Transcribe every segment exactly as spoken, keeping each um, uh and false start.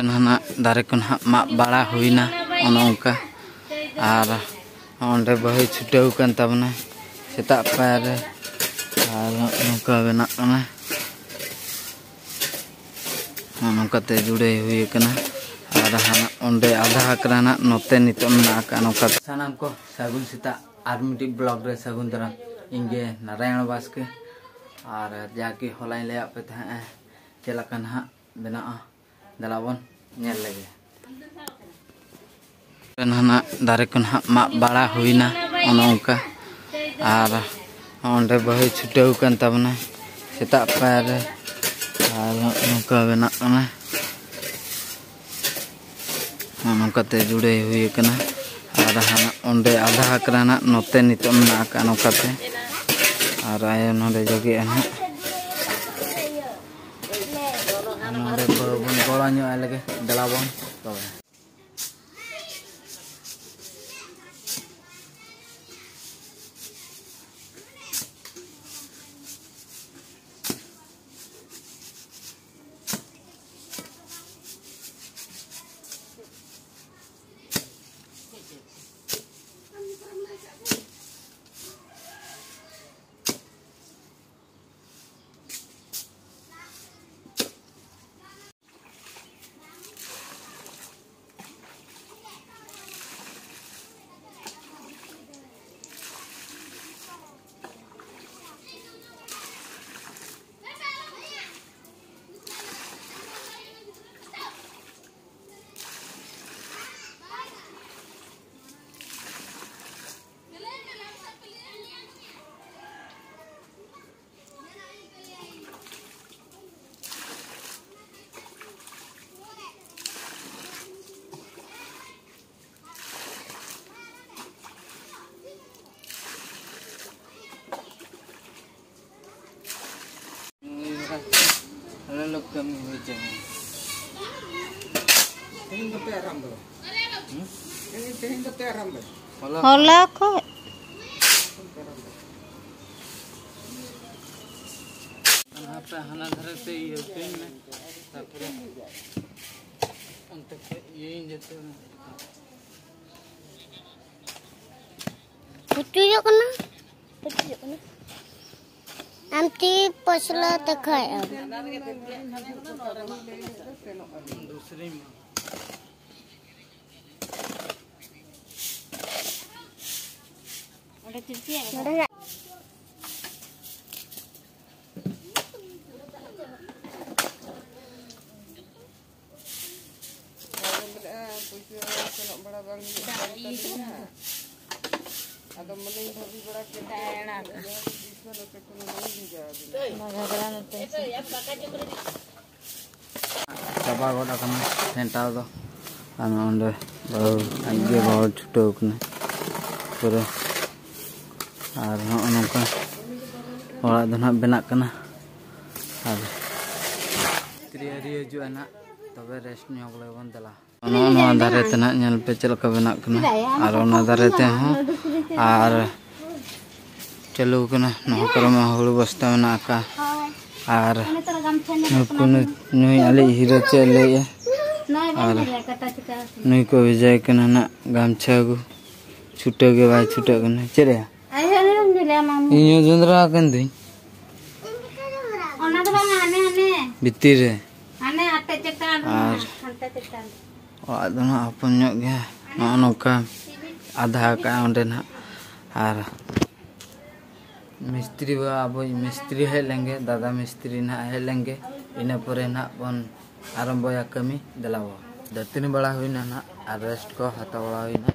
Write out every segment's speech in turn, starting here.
ᱱᱟᱦᱟᱜ ᱫᱟᱨᱮ ᱠᱚ ᱱᱟᱦᱟᱜ ᱢᱟᱜ ᱵᱟᱲᱟ ᱦᱩᱭᱱᱟ, ᱚᱱᱮ ᱚᱱᱠᱟ᱾ ᱟᱨ ᱚᱸᱰᱮ ᱵᱟᱹᱦᱩᱭ ᱪᱷᱩᱴᱟᱹᱣ ᱠᱟᱱ ᱛᱟᱵᱚᱱᱟ ᱥᱮᱛᱟᱜ ᱯᱟᱭᱟᱨ ᱨᱮ᱾ ᱟᱨ ᱱᱚᱝᱠᱟ ᱵᱮᱱᱟᱜ ᱠᱟᱱᱟ, ᱱᱚᱜᱼᱚ ᱱᱚᱝᱠᱟᱛᱮ ᱡᱩᱲᱟᱹᱭ ᱦᱩᱭ ᱟᱠᱟᱱᱟ᱾ ᱟᱨ ᱦᱟᱱᱟ ᱚᱸᱰᱮ ᱟᱫᱷᱟ ᱟᱠᱟᱱᱟ ᱱᱟᱜ, ᱱᱚᱛᱮ ᱱᱤᱛᱚᱜ ᱢᱮᱱᱟᱜ ᱟᱠᱟᱫ ᱱᱚᱝᱠᱟ᱾ ᱥᱟᱱᱟᱢ ᱠᱚ ᱥᱟᱹᱜᱩᱱ ᱥᱮᱛᱟᱜ, ᱟᱨ ᱢᱤᱫᱴᱤᱡ ᱵᱞᱚᱜ ᱨᱮ ᱥᱟᱹᱜᱩᱱ ᱫᱟᱨᱟᱢ᱾ ᱤᱧ ᱜᱮ ᱱᱟᱨᱟᱭᱚᱱ ᱵᱟᱥᱠᱮ᱾ ᱟᱨ ᱡᱟ ᱠᱤ ᱦᱚᱞᱟᱧ ᱞᱟᱹᱭᱟᱫ ᱯᱮ ᱛᱟᱦᱮᱸᱫ ᱪᱮᱫ ᱞᱮᱠᱟ ᱱᱟᱦᱟᱜ ᱵᱮᱱᱟᱜᱼᱟ, ᱫᱮᱞᱟ ᱵᱚᱱ ᱧᱮᱞ ᱞᱮᱜᱮ᱾ ᱱᱟᱦᱟᱜ ᱫᱟᱨᱮ ᱠᱚ ᱱᱟᱦᱟᱜ ᱢᱟᱜ ᱵᱟᱲᱟ ᱦᱩᱭᱱᱟ, ᱚᱱᱮ ᱚᱱᱠᱟ᱾ ᱟᱨ ᱚᱸᱰᱮ ᱵᱟᱹᱦᱩᱭ ᱪᱷᱩᱴᱟᱹᱣ ᱠᱟᱱ ᱛᱟᱵᱚᱱᱟ ᱥᱮᱛᱟᱜ ᱯᱟᱭᱟᱨ ᱨᱮ᱾ ᱟᱨ ᱱᱚᱝᱠᱟ ᱵᱮᱱᱟᱜ ᱠᱟᱱᱟ, ᱱᱚᱜᱼᱚ ᱱᱚᱝᱠᱟᱛᱮ ᱡᱩᱲᱟᱹᱭ ᱦᱩᱭ ᱟᱠᱟᱱᱟ᱾ ᱟᱨ ᱦᱟᱱᱟ ᱚᱸᱰᱮ ᱟᱫᱷᱟ ᱟᱠᱟᱱᱟ ᱱᱟᱜ, ᱱᱚᱛᱮ ᱱᱤᱛᱚᱜ ᱢᱮᱱᱟᱜ ᱟᱠᱟᱫ ᱱᱚᱝᱠᱟᱛᱮ᱾ ᱟᱨ ᱟᱭᱳ ᱱᱚᱸᱰᱮ ᱡᱚᱜᱮᱜᱼᱟ ᱱᱟᱜ᱾ ᱱᱚᱸᱰᱮ ᱵᱚ-, ᱵᱚᱱ ᱜᱚᱲᱚ ᱧᱚᱜ ᱟᱭ ᱞᱮᱜᱮ, ᱫᱮᱞᱟ ᱵᱚᱱ ᱛᱚᱵᱮ᱾ ᱟᱞᱮ ᱞᱮ ᱠᱟᱹᱢᱤ ᱦᱩᱭ ᱪᱟᱵᱟ᱾ ᱛᱮᱦᱮᱧ ᱫᱚᱯᱮ ᱟᱨᱟᱢ ᱫᱚ? ᱦᱩᱸ? ᱛᱮᱦᱮᱧ, ᱛᱮᱦᱮᱧ ᱫᱚᱯᱮ ᱟᱨᱟᱢ ᱫᱚ? ᱦᱚᱞᱟ ᱦᱚᱞᱟ ᱠᱷᱚᱡ᱾ ᱦᱟᱱᱟ ᱫᱷᱟᱨᱮ ᱛᱮ ᱤᱭᱟᱹ ᱠᱟᱹᱧ ᱢᱮ, ᱛᱟᱨᱯᱚᱨᱮ ᱚᱱᱛᱮ ᱠᱷᱚᱡ ᱤᱭᱟᱹᱧ ᱡᱟᱛᱮ᱾ ᱩᱛᱩ ᱦᱩᱭᱩᱜ ᱠᱟᱱᱟ, ᱩᱛᱩ ᱦᱩᱭᱩᱜ ᱠᱟᱱᱟ᱾ ᱟᱢ ᱛᱤ ᱯᱚᱥᱞᱟ ᱛᱮ ᱠᱷᱟᱡ ᱟᱢ᱾ ᱫᱩᱥᱨᱤ ᱢᱟ᱾ ᱱᱚᱰᱮ ᱟᱫᱚ ᱢᱮᱱᱮᱫᱼᱟ, ᱯᱩᱭᱥᱟᱹ ᱥᱮᱱᱚᱜ ᱵᱟᱲᱟ ᱵᱟᱝ ᱦᱩᱭᱩᱜ ᱠᱟᱱ ᱛᱟᱞᱮᱭᱟ᱾ ᱟᱫᱚ ᱢᱚᱱᱮᱧ ᱵᱷᱟᱹᱵᱤ ᱵᱟᱲᱟ ᱠᱮᱫ ᱜᱮ, ᱡᱟᱦᱟᱸ ᱯᱩᱭᱥᱟᱹ ᱱᱚᱛᱮ ᱠᱷᱚᱱ ᱵᱟᱝ ᱵᱷᱮᱡᱟ ᱟᱹᱫᱤᱧᱟ᱾ ᱪᱟᱵᱟ ᱜᱚᱫ ᱟᱠᱟᱱᱟ ᱥᱮᱱᱴᱟᱣ ᱫᱚ᱾ ᱟᱨ ᱱᱚᱰᱮ ᱵᱟᱹᱦᱩ ᱟᱡ ᱜᱮ ᱵᱟᱹᱦᱩ ᱪᱷᱩᱴᱟᱹᱣ ᱠᱟᱱᱟ ᱯᱩᱨᱟᱹ᱾ ᱟᱨ ᱱᱚᱜᱼᱚ ᱱᱚᱝᱠᱟ ᱚᱲᱟᱜ ᱫᱚ ᱱᱟᱦᱟᱜ ᱵᱮᱱᱟᱜ ᱠᱟᱱᱟ᱾ ᱟᱨ ᱢᱤᱥᱛᱨᱤ ᱟᱹᱣᱨᱤ ᱦᱤᱡᱩᱜᱼᱟ ᱱᱟᱦᱟᱜ, ᱛᱚᱵᱮ ᱨᱮᱥᱴ ᱧᱚᱜ ᱞᱮᱜᱮ ᱵᱚᱱ ᱫᱮᱞᱟ᱾ ᱱᱚᱜᱼᱚ ᱱᱚᱣᱟ ᱫᱟᱨᱮ ᱛᱮ ᱱᱟᱦᱟᱜ ᱧᱮᱞ ᱯᱮ ᱪᱮᱫ ᱞᱮᱠᱟ ᱵᱮᱱᱟᱜ ᱠᱟᱱᱟ᱾ ᱟᱨ ᱚᱱᱟ ᱫᱟᱨᱮ ᱛᱮᱦᱚᱸ, ᱟᱨ ᱪᱟᱹᱞᱩ ᱠᱟᱱᱟ᱾ ᱱᱚᱣᱟ ᱠᱚᱨᱮ ᱢᱟ ᱦᱩᱲᱩ ᱵᱚᱥᱛᱟ ᱢᱮᱱᱟᱜ ᱟᱠᱟᱫ᱾ ᱟᱨ ᱱᱩᱠᱩ ᱱᱩᱭ, ᱱᱩᱭ ᱟᱞᱮ ᱦᱤᱨᱳ ᱪᱮᱫ ᱮ ᱞᱟᱹᱭᱮᱜᱼᱟ? ᱟᱨ ᱱᱩᱭ ᱠᱚ ᱵᱷᱮᱡᱟᱭ ᱠᱟᱱᱟ ᱱᱟᱜ ᱜᱟᱢᱪᱷᱟ ᱟᱹᱜᱩ᱾ ᱪᱷᱩᱴᱟᱹᱣ ᱜᱮ ᱵᱟᱭ ᱪᱷᱩᱴᱟᱹᱜ ᱠᱟᱱᱟ᱾ ᱪᱮᱫ ᱨᱮᱭᱟ? ᱤᱧ ᱦᱚᱸ ᱡᱚᱸᱫᱽᱨᱟ ᱟᱠᱟᱱ ᱫᱩᱧ᱾ ᱚᱱᱟ ᱫᱚ ᱵᱟᱝ, ᱦᱟᱱᱮ, ᱦᱟᱱᱮ᱾ ᱵᱷᱤᱛᱤᱨ ᱨᱮ᱾ ᱦᱟᱱᱮ ᱟᱴᱮᱫ ᱪᱮᱛᱟᱱ ᱨᱮ, ᱟᱨ ᱦᱟᱱᱛᱮ ᱪᱮᱛᱟᱱ ᱨᱮ᱾ ᱚᱲᱟᱜ ᱫᱚ ᱱᱟᱜ ᱦᱚᱯᱚᱱ ᱧᱚᱜ ᱜᱮᱭᱟ᱾ ᱱᱚᱜᱼᱚ ᱱᱚᱝᱠᱟ ᱟᱫᱷᱟ ᱟᱠᱟᱫᱼᱟ ᱚᱸᱰᱮ ᱱᱟᱜ᱾ ᱟᱨ ᱢᱤᱥᱛᱨᱤ ᱵᱟ-, ᱟᱵᱚᱭᱤᱡ ᱢᱤᱥᱛᱨᱤ ᱦᱮᱡ ᱞᱮᱱᱜᱮ, ᱫᱟᱫᱟ ᱢᱤᱥᱛᱨᱤ ᱱᱟᱦᱟᱜ ᱦᱮᱡ ᱞᱮᱱᱜᱮ, ᱤᱱᱟᱹ ᱯᱚᱨᱮ ᱱᱟᱦᱟᱜ ᱵᱚᱱ ᱟᱨᱟᱢᱵᱚᱭᱟ ᱠᱟᱹᱢᱤ᱾ ᱫᱮᱞᱟ ᱵᱚ, ᱫᱟᱹᱛᱟᱹᱱᱤ ᱵᱟᱲᱟ ᱦᱩᱭᱱᱟ ᱱᱟᱦᱟᱜ ᱟᱨ ᱨᱮᱥᱴ ᱠᱚ ᱦᱟᱛᱟᱣ ᱵᱟᱲᱟ ᱦᱩᱭᱱᱟ᱾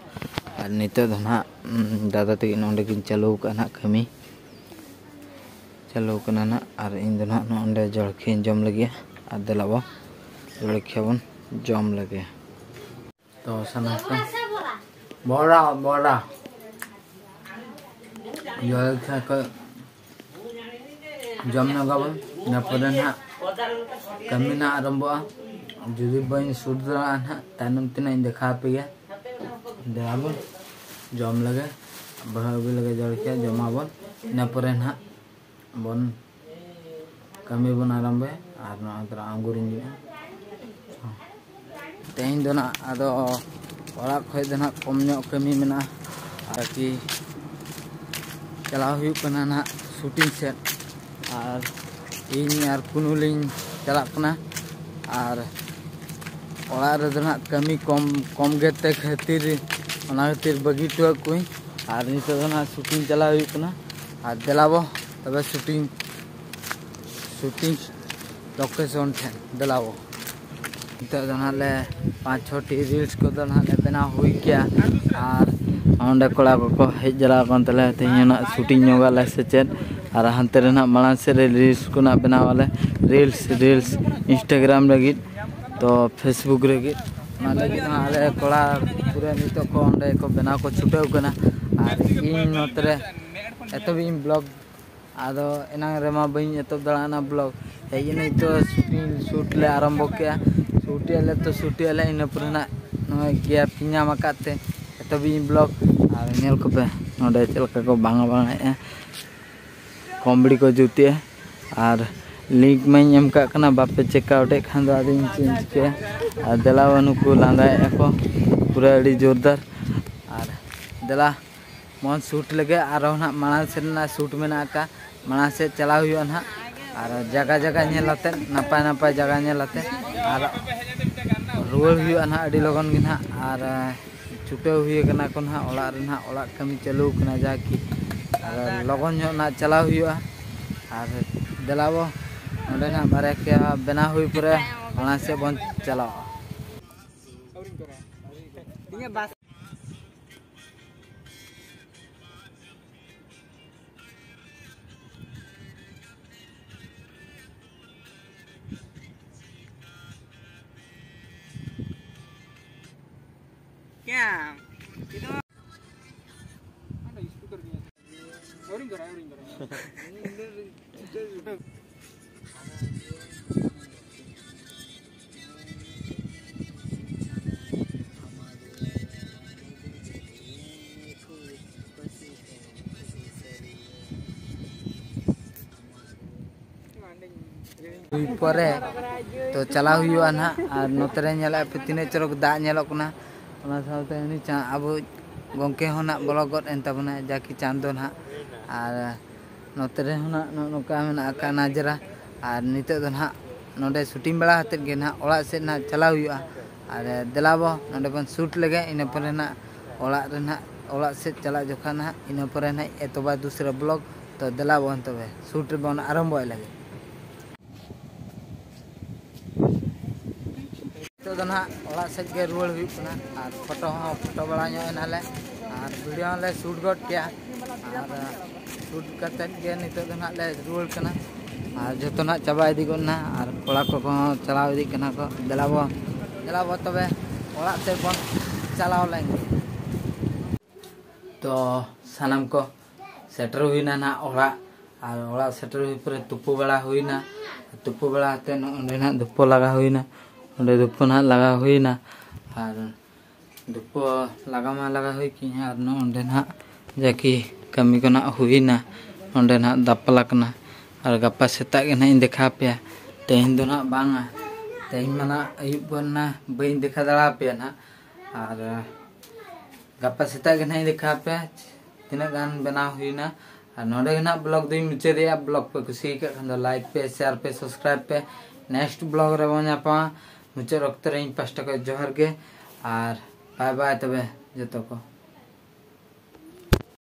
ᱟᱨ ᱱᱤᱛᱚᱜ ᱫᱚ ᱱᱟᱦᱟᱜ, ᱩᱸ, ᱫᱟᱫᱟ ᱛᱟᱹᱠᱤᱱ ᱱᱚᱸᱰᱮ ᱠᱤᱱ ᱪᱟᱹᱞᱩ ᱟᱠᱟᱫᱼᱟ ᱱᱟᱦᱟᱜ ᱠᱟᱹᱢᱤ᱾ ᱪᱟᱹᱞᱩ ᱟᱠᱟᱱᱟ ᱱᱟᱦᱟᱜ ᱟᱨ ᱤᱧ ᱫᱚ ᱱᱟᱦᱟᱜ ᱱᱚᱸᱰᱮ ᱡᱚᱞᱠᱷᱤᱭᱟᱹᱧ ᱡᱚᱢ ᱞᱟᱹᱜᱤᱫ᱾ ᱟᱨ ᱫᱮᱞᱟ ᱵᱚ, ᱡᱚᱞᱠᱷᱤᱭᱟᱹ ᱵᱚᱱ ᱡᱚᱢ ᱞᱮᱜᱮ᱾ ᱛᱚ ᱥᱟᱱᱟᱢ ᱠᱚ ᱵᱚᱲᱟ, ᱵᱚᱲᱟ᱾ ᱡᱚᱞᱠᱷᱤᱭᱟᱹ ᱠᱚ ᱡᱚᱢ ᱧᱚᱜᱟᱵᱚᱱ, ᱤᱱᱟᱹ ᱯᱚᱨᱮ ᱱᱟᱦᱟᱜ ᱠᱟᱹᱢᱤ ᱱᱟᱦᱟᱜ ᱟᱨᱟᱢᱵᱚᱜᱼᱟ᱾ ᱡᱩᱫᱤ ᱵᱟᱹᱧ ᱥᱩᱴ ᱫᱟᱲᱮᱭᱟᱜᱼᱟ ᱱᱟᱦᱟᱜ, ᱛᱟᱭᱱᱚᱢ ᱛᱮ ᱱᱟᱦᱟᱜ ᱤᱧ ᱫᱮᱠᱷᱟᱣ ᱟᱯᱮ ᱜᱮᱭᱟ᱾ ᱫᱮᱞᱟ ᱵᱚᱱ ᱡᱚᱢ ᱞᱮᱜᱮ, ᱵᱟᱹᱦᱩ ᱟᱹᱜᱩ ᱞᱮᱜᱮ ᱡᱚᱞᱠᱷᱤᱭᱟᱹ ᱡᱚᱢᱟᱵᱚᱱ, ᱤᱱᱟᱹ ᱯᱚᱨᱮ ᱱᱟᱦᱟᱜ ᱵᱚᱱ ᱠᱟᱹᱢᱤ ᱵᱚᱱ ᱟᱨᱟᱢᱵᱚᱭᱟ ᱟᱨ ᱱᱚᱣᱟ ᱫᱚ ᱟᱝᱜᱩᱨᱤᱧ ᱡᱚᱢᱟ᱾ ᱛᱮᱦᱮᱧ ᱫᱚ ᱱᱟᱜ ᱟᱫᱚ ᱚᱲᱟᱜ ᱠᱷᱚᱡ ᱫᱚ ᱱᱟᱜ ᱠᱚᱢ ᱧᱚᱜ ᱠᱟᱹᱢᱤ ᱢᱮᱱᱟᱜᱼᱟ, ᱟᱨᱠᱤ ᱪᱟᱞᱟᱣ ᱦᱩᱭᱩᱜ ᱠᱟᱱᱟ ᱱᱟᱜ ᱥᱩᱴᱤᱝ ᱥᱮᱫ᱾ ᱟᱨ ᱤᱧ ᱟᱨ ᱠᱩᱱᱩ ᱞᱤᱧ ᱪᱟᱞᱟᱜ ᱠᱟᱱᱟ᱾ ᱟᱨ ᱚᱲᱟᱜ ᱨᱮᱫᱚ ᱱᱟᱜ ᱠᱟᱹᱢᱤ ᱠᱚᱢ ᱠᱚᱢ ᱜᱮᱛᱮ ᱠᱷᱟᱹᱛᱤᱨ, ᱚᱱᱟ ᱠᱷᱟᱹᱛᱤᱨ ᱵᱟᱹᱜᱤ ᱦᱚᱴᱚ ᱟᱠᱚᱣᱟᱹᱧ᱾ ᱟᱨ ᱱᱤᱛᱚᱜ ᱫᱚ ᱱᱟᱜ ᱥᱩᱴᱤᱝ ᱪᱟᱞᱟᱣ ᱦᱩᱭᱩᱜ ᱠᱟᱱᱟ᱾ ᱟᱨ ᱫᱮᱞᱟᱵᱚ ᱛᱚᱵᱮ ᱥᱩᱴᱤᱝ ᱥᱩᱴᱤᱝ ᱞᱳᱠᱮᱥᱚᱱ ᱴᱷᱮᱱ ᱫᱮᱞᱟᱵᱚ᱾ ᱱᱤᱛᱚᱜ ᱫᱚ ᱱᱟᱜ ᱞᱮ ᱯᱟᱸᱪ ᱪᱷᱚᱴᱤ ᱨᱤᱞᱥ ᱠᱚᱫᱚ ᱱᱟᱜ ᱞᱮ ᱵᱮᱱᱟᱣ ᱦᱩᱭ ᱠᱮᱭᱟ᱾ ᱟᱨ ᱚᱸᱰᱮ ᱠᱚᱲᱟ ᱠᱚᱠᱚ ᱦᱮᱡ ᱡᱟᱣᱨᱟ ᱟᱠᱟᱱ ᱛᱟᱞᱮᱭᱟ, ᱛᱮᱦᱮᱧ ᱱᱟᱜ ᱥᱩᱴᱤᱝ ᱧᱚᱜ ᱟᱞᱮ ᱥᱮ ᱪᱮᱫ᱾ ᱟᱨ ᱦᱟᱱᱛᱮ ᱨᱮ ᱱᱟᱜ ᱢᱟᱲᱟᱝ ᱥᱮᱫ ᱨᱮ ᱨᱤᱞᱥ ᱠᱚ ᱱᱟᱜ ᱵᱮᱱᱟᱣ ᱟᱞᱮ, ᱨᱤᱞᱥ ᱨᱤᱞᱥ ᱤᱱᱥᱴᱟᱜᱨᱟᱢ ᱞᱟᱹᱜᱤᱫ, ᱛᱚ ᱯᱷᱮᱥᱵᱩᱠ ᱞᱟᱹᱜᱤᱫ᱾ ᱚᱱᱟ ᱞᱟᱹᱜᱤᱫ ᱦᱚᱸ ᱟᱞᱮ ᱠᱚᱲᱟ ᱯᱩᱨᱟᱹ ᱱᱤᱛᱚᱜ ᱠᱚ ᱚᱸᱰᱮ ᱠᱚ ᱵᱮᱱᱟᱣ ᱠᱚ ᱪᱷᱩᱴᱟᱹᱣ ᱠᱟᱱᱟ᱾ ᱟᱨ ᱤᱧ ᱱᱚᱛᱮ ᱨᱮ ᱮᱛᱚᱦᱚᱵ ᱤᱧ ᱵᱞᱚᱜ, ᱟᱫᱚ ᱮᱱᱟᱝ ᱨᱮᱢᱟ ᱵᱟᱹᱧ ᱮᱛᱚᱦᱚᱵ ᱫᱟᱲᱮᱭᱟᱜᱼᱟ ᱵᱞᱚᱜ᱾ ᱦᱮᱡ ᱮᱱᱟᱹᱧ ᱛᱚ ᱥᱩᱴᱤᱝ ᱥᱩᱴ ᱞᱮ ᱟᱨᱟᱢᱵᱚ ᱠᱮᱜᱼᱟ᱾ ᱥᱩᱴ ᱮᱜᱼᱟ ᱞᱮ ᱛᱚ ᱥᱩᱴ ᱮᱜᱼᱟ ᱞᱮ, ᱤᱱᱟᱹ ᱯᱚᱨᱮ ᱱᱟᱜ ᱱᱚᱜᱼᱚᱭ ᱜᱮᱯ ᱤᱧ ᱧᱟᱢ ᱟᱠᱟᱫ ᱛᱮ ᱮᱛᱚᱦᱚᱵ ᱤᱧ ᱵᱞᱚᱜ᱾ ᱟᱨ ᱧᱮᱞ ᱠᱚᱯᱮ ᱱᱚᱰᱮ ᱪᱮᱫ ᱞᱮᱠᱟ ᱠᱚ ᱵᱟᱝᱟ ᱵᱟᱝᱟᱭᱮᱫᱼᱟ, ᱠᱚᱢᱮᱰᱤ ᱠᱚ ᱡᱩᱛᱮᱜᱼᱟ᱾ ᱟᱨ ᱞᱤᱝᱠ ᱢᱟᱧ ᱮᱢ ᱠᱟᱜ ᱠᱟᱱᱟ, ᱵᱟᱯᱮ ᱪᱮᱠ ᱟᱣᱩᱴ ᱮᱫ ᱠᱷᱟᱱ ᱫᱚ ᱟᱫᱚ ᱤᱧ ᱪᱮᱫ ᱤᱧ ᱪᱤᱠᱟᱹᱭᱟ? ᱟᱨ ᱫᱮᱞᱟ ᱵᱟᱹᱱᱩ ᱠᱚ ᱞᱟᱸᱫᱟᱭᱮᱫᱼᱟ ᱠᱚ ᱯᱩᱨᱟᱹ ᱟᱹᱰᱤ ᱡᱳᱨᱫᱟᱨ᱾ ᱟᱨ ᱫᱮᱞᱟ ᱢᱚᱡᱽ ᱥᱩᱴ ᱞᱮᱜᱮ, ᱟᱨᱦᱚᱸ ᱱᱟᱦᱟᱜ ᱢᱟᱲᱟᱝ ᱥᱮᱫ ᱨᱮᱱᱟᱜ ᱥᱩᱴ ᱢᱮᱱᱟᱜ ᱟᱠᱟᱫ, ᱢᱟᱲᱟᱝ ᱥᱮᱫ ᱪᱟᱞᱟᱣ ᱦᱩᱭᱩᱜᱼᱟ ᱱᱟᱦᱟᱜ᱾ ᱟᱨ ᱡᱟᱭᱜᱟ ᱡᱟᱭᱜᱟ ᱧᱮᱞ ᱟᱛᱮᱫ, ᱱᱟᱯᱟᱭ ᱱᱟᱯᱟᱭ ᱡᱟᱭᱜᱟ ᱧᱮᱞ ᱟᱛᱮᱫ ᱟᱨ ᱨᱩᱣᱟᱹᱲ ᱦᱩᱭᱩᱜᱼᱟ ᱱᱟᱦᱟᱜ ᱟᱹᱰᱤ ᱞᱚᱜᱚᱱ ᱜᱮ ᱱᱟᱦᱟᱜ᱾ ᱟᱨ ᱪᱷᱩᱴᱟᱹᱣ ᱦᱩᱭ ᱟᱠᱟᱱᱟ ᱠᱚ ᱱᱟᱦᱟᱜ ᱚᱲᱟᱜ ᱨᱮ ᱱᱟᱦᱟᱜ, ᱚᱲᱟᱜ ᱠᱟᱹᱢᱤ ᱪᱟᱹᱞᱩ ᱟᱠᱟᱱᱟ ᱡᱟᱠᱤ᱾ ᱟᱨ ᱞᱚᱜᱚᱱ ᱧᱚᱜ ᱱᱟᱦᱟᱜ ᱪᱟᱞᱟᱣ ᱦᱩᱭᱩᱜᱼᱟ᱾ ᱟᱨ ᱫᱮᱞᱟᱵᱚ ᱱᱚᱸᱰᱮ ᱱᱟᱦᱟᱜ ᱵᱟᱨᱭᱟ ᱯᱮᱭᱟ ᱵᱮᱱᱟᱣ ᱦᱩᱭ ᱯᱚᱨᱮ ᱢᱟᱲᱟᱝ ᱥᱮᱫ ᱵᱚᱱ ᱪᱟᱞᱟᱣᱟ᱾ ᱦᱩᱭ ᱯᱚᱨᱮ ᱛᱚ ᱪᱟᱞᱟᱣ ᱦᱩᱭᱩᱜᱼᱟ ᱱᱟᱦᱟᱜ᱾ ᱟᱨ ᱱᱚᱛᱮ ᱨᱮ ᱧᱮᱞᱮᱫ ᱯᱮ ᱛᱤᱱᱟᱹᱜ ᱪᱚᱨᱚᱠ ᱫᱟᱜ ᱧᱮᱞᱚᱜ ᱠᱟᱱᱟ᱾ ᱚᱱᱟ ᱥᱟᱶᱛᱮ ᱩᱱᱤ ᱪᱟ- ᱟᱵᱚ ᱜᱚᱢᱠᱮ ᱦᱚᱸ ᱱᱟᱦᱟᱜ ᱵᱚᱞᱚ ᱜᱚᱫ ᱮᱱ ᱛᱟᱵᱚᱱᱟᱭ, ᱡᱟᱠᱤ ᱪᱟᱸᱫᱚ ᱱᱟᱦᱟᱜ᱾ ᱟᱨ ᱱᱚᱛᱮ ᱨᱮᱦᱚᱸ ᱱᱟᱦᱟᱜ ᱱᱚᱜᱼᱚ ᱱᱚᱝᱠᱟ ᱢᱮᱱᱟᱜ ᱟᱠᱟᱫ ᱱᱟᱡᱽᱨᱟ᱾ ᱟᱨ ᱱᱤᱛᱚᱜ ᱫᱚ ᱱᱟᱦᱟᱜ ᱱᱚᱰᱮ ᱥᱩᱴᱤᱝ ᱵᱟᱲᱟ ᱠᱟᱛᱮᱫ ᱜᱮ ᱱᱟᱦᱟᱜ ᱚᱲᱟᱜ ᱥᱮᱫ ᱱᱟᱦᱟᱜ ᱪᱟᱞᱟᱣ ᱦᱩᱭᱩᱜᱼᱟ᱾ ᱟᱨ ᱫᱮᱞᱟ ᱵᱚ ᱱᱚᱰᱮ ᱵᱚᱱ ᱥᱩᱴ ᱞᱮᱜᱮ, ᱤᱱᱟᱹ ᱯᱚᱨᱮ ᱱᱟᱦᱟᱜ ᱚᱲᱟᱜ ᱨᱮ ᱱᱟᱦᱟᱜ, ᱚᱲᱟᱜ ᱥᱮᱫ ᱪᱟᱞᱟᱜ ᱡᱚᱠᱷᱟ ᱱᱟᱦᱟᱜ ᱤᱱᱟᱹ ᱯᱚᱨᱮ ᱱᱟᱦᱟᱜ ᱮᱛᱚᱦᱚᱵᱟ ᱫᱩᱥᱨᱟ ᱵᱞᱚᱜ᱾ ᱛᱚ ᱫᱮᱞᱟ ᱵᱚᱱ ᱛᱚᱵᱮ ᱥᱩᱴ ᱨᱮᱵᱚᱱ ᱟᱨᱟᱢᱵᱚᱭ ᱞᱟᱹᱜᱤᱫ᱾ ᱱᱤᱛᱚᱜ ᱫᱚ ᱱᱟᱦᱟᱜ ᱚᱲᱟᱜ ᱥᱮᱫ ᱜᱮ ᱨᱩᱣᱟᱹᱲ ᱦᱩᱭᱩᱜ ᱠᱟᱱᱟ᱾ ᱟᱨ ᱯᱷᱳᱴᱳ ᱦᱚᱸ ᱯᱷᱳᱴᱳ ᱵᱟᱲᱟ ᱧᱚᱜ ᱮᱱᱟᱞᱮ, ᱟᱨ ᱵᱷᱤᱰᱤᱭᱳ ᱦᱚᱸᱞᱮ ᱥᱩᱴ ᱜᱚᱫ ᱠᱮᱜᱼᱟ᱾ ᱟᱨ ᱥᱩᱴ ᱠᱟᱛᱮᱫ ᱜᱮ ᱱᱤᱛᱚᱜ ᱫᱚ ᱱᱟᱦᱟᱜ ᱞᱮ ᱨᱩᱣᱟᱹᱲ ᱠᱟᱱᱟ᱾ ᱟᱨ ᱡᱚᱛᱚ ᱱᱟᱦᱟᱜ ᱪᱟᱵᱟ ᱤᱫᱤ ᱜᱚᱫ ᱮᱱᱟ, ᱟᱨ ᱠᱚᱲᱟ ᱠᱚᱦᱚᱸ ᱪᱟᱞᱟᱣ ᱤᱫᱤᱜ ᱠᱟᱱᱟ ᱠᱚ᱾ ᱫᱮᱞᱟ ᱵᱚ, ᱫᱮᱞᱟ ᱵᱚ ᱛᱚᱵᱮ ᱚᱲᱟᱜ ᱥᱮᱫ ᱵᱚᱱ ᱪᱟᱞᱟᱣ ᱞᱮᱱ ᱜᱮ᱾ ᱛᱚ ᱥᱟᱱᱟᱢ ᱠᱚ ᱥᱮᱴᱮᱨ ᱦᱩᱭᱱᱟ ᱱᱟᱦᱟᱜ ᱚᱲᱟᱜ᱾ ᱟᱨ ᱚᱲᱟᱜ ᱥᱮᱴᱮᱨ ᱦᱩᱭ ᱯᱚᱨᱮ ᱛᱩᱯᱩ ᱵᱟᱲᱟ ᱦᱩᱭᱱᱟ᱾ ᱛᱩᱯᱩ ᱵᱟᱲᱟ ᱠᱟᱛᱮ ᱱᱚᱜᱼᱚ ᱱᱚᱸᱰᱮ ᱱᱟᱦᱟᱜ ᱫᱷᱩᱯᱟᱹ ᱞᱟᱜᱟ ᱦᱩᱭᱱᱟ᱾ ᱚᱸᱰᱮ ᱫᱷᱩᱯᱟᱹ ᱱᱟᱦᱟᱜ ᱞᱟᱜᱟ ᱦᱩᱭᱱᱟ᱾ ᱟᱨ ᱫᱷᱩᱯᱟᱹ ᱞᱟᱜᱟ ᱢᱟ ᱞᱟᱜᱟ ᱦᱩᱭ ᱠᱤᱧ, ᱟᱨ ᱱᱚᱜᱼᱚ ᱱᱚᱸᱰᱮ ᱱᱟᱦᱟᱜ ᱡᱟᱠᱤ ᱠᱟᱹᱢᱤ ᱠᱚ ᱱᱟᱦᱟᱜ ᱦᱩᱭᱱᱟ᱾ ᱱᱚᱸᱰᱮ ᱱᱟᱦᱟᱜ ᱫᱟᱯᱟᱞ ᱟᱠᱟᱱᱟ᱾ ᱟᱨ ᱜᱟᱯᱟ ᱥᱮᱛᱟᱜ ᱜᱮ ᱱᱟᱦᱟᱜ ᱤᱧ ᱫᱮᱠᱷᱟᱣ ᱟᱯᱮᱭᱟ᱾ ᱛᱮᱦᱮᱧ ᱫᱚ ᱱᱟᱦᱟᱜ ᱵᱟᱝᱟ, ᱛᱮᱦᱮᱧ ᱢᱟ ᱱᱟᱦᱟᱜ ᱟᱹᱭᱩᱵ ᱜᱚᱫ ᱮᱱᱟ, ᱵᱟᱹᱧ ᱫᱮᱠᱷᱟᱣ ᱫᱟᱲᱮ ᱟᱯᱮᱭᱟ ᱱᱟᱦᱟᱜ᱾ ᱟᱨ ᱜᱟᱯᱟ ᱥᱮᱛᱟᱜ ᱜᱮ ᱱᱟᱦᱟᱜ ᱤᱧ ᱫᱮᱠᱷᱟᱣ ᱟᱯᱮᱭᱟ ᱛᱤᱱᱟᱹᱜ ᱜᱟᱱ ᱵᱮᱱᱟᱣ ᱦᱩᱭᱱᱟ᱾ ᱟᱨ ᱱᱚᱰᱮ ᱜᱮ ᱱᱟᱦᱟᱜ ᱵᱞᱚᱜ ᱫᱚᱧ ᱢᱩᱪᱟᱹᱫᱮᱜᱼᱟ᱾ ᱵᱞᱚᱜ ᱯᱮ ᱠᱩᱥᱤ ᱟᱠᱟᱫ ᱠᱷᱟᱱ ᱫᱚ ᱞᱟᱭᱤᱠ ᱯᱮ, ᱥᱮᱭᱟᱨ ᱯᱮ, ᱥᱟᱵᱥᱠᱨᱟᱭᱤᱵ ᱯᱮ᱾ ᱱᱮᱠᱥᱴ ᱵᱞᱚᱜ ᱨᱮᱵᱚᱱ ᱧᱟᱯᱟᱢᱟ᱾ ᱢᱩᱪᱟᱹᱫ ᱚᱠᱛᱚ ᱨᱮ ᱤᱧ ᱯᱟᱥᱴᱟ ᱠᱷᱚᱱ ᱡᱚᱦᱟᱨ ᱜᱮ, ᱟᱨ ᱵᱟᱭ ᱵᱟᱭ ᱛᱚᱵᱮ ᱡᱚᱛᱚ ᱠᱚ᱾